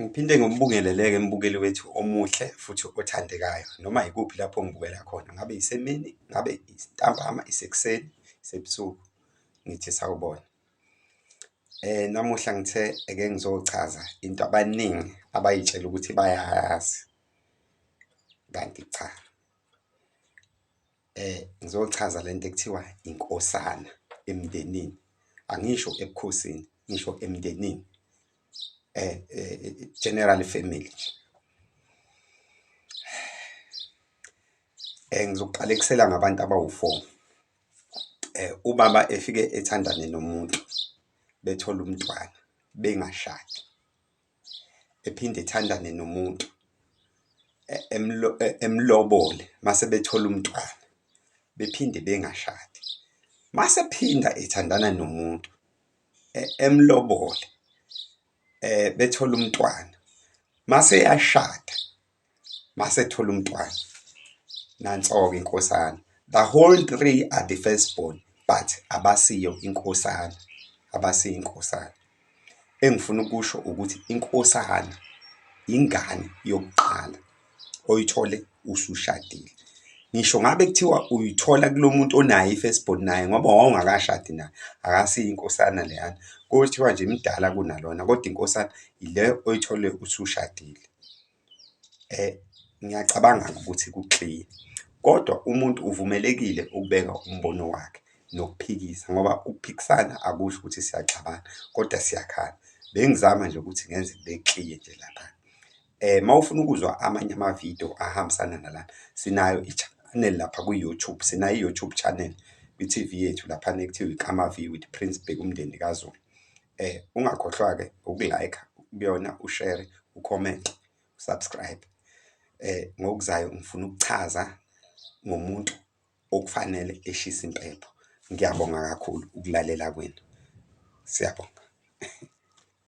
Ngiphinde ngikubingelele-ke mbukeli wethu omuhle futhi othandekayo, noma ikuphi lapho ongibukela khona, ngabe isemini, ngabe ntambama, isekuseni, isebusuku, ngithi sawubona. Namuhla ngithe ake ngizochaza into abaningi abay'tshela ukuthi bayayazi, kanti cha. Ngizochaza lento ekuthiwa inkosana emndenini, angisho ebukhosini, ngisho emndenini, general family nje. Ngizokuqalekisela ngabantu abawu-four. Ubaba efike ethandane nomuntu, bethole umntwana bengashadi, ephinde ethandane nomuntu emlobole mase bethola umntwana, bephinde bengashadi. Mase ephinda ethandana nomuntu emlobole bethole umntwana, mase eyashada, mase ethola umntwana. Nanso-ke inkosana, the whole three are the first born but abasiyo inkosana, abasiyo inkosana. Engifuna ukusho ukuthi inkosana ingane yokuqala oyithole usushadile. Ngisho ngabe kuthiwa uyithola kulo muntu onayo i-first born naye ngoba wawungakashadi naye, akasiyo inkosana leyana. Kothiwa nje mdala kunalona, kodwa inkosana ile oyithole usushadile. Ngiyacabanga-ke ukuthi ku-clear, kodwa umuntu uvumelekile ukubeka umbono wakhe nokuphikisa ngoba ukuphikisana akusho ukuthi siyaxabana kodwa siyakhana. Bengizama nje ukuthi ngenze kube clear nje lapha. Uma ufuna ukuzwa amanye amavidiyo ahambisana nala, sinayo i-channel lapha ku-YouTube, sinayo i-YouTube channel kwi-T_V yethu laphana ekuthiwa iKamavi with Prince Bhekumndeni kaZulu. Ungakhohlwa-ke uku-like-a kuyona, ushere, ukhomente, u-subscribe. Ngokuzayo ngifuna ukuchaza ngomuntu okufanele eshise impepho. Ngiyabonga kakhulu ukulalela kwenu, siyabonga.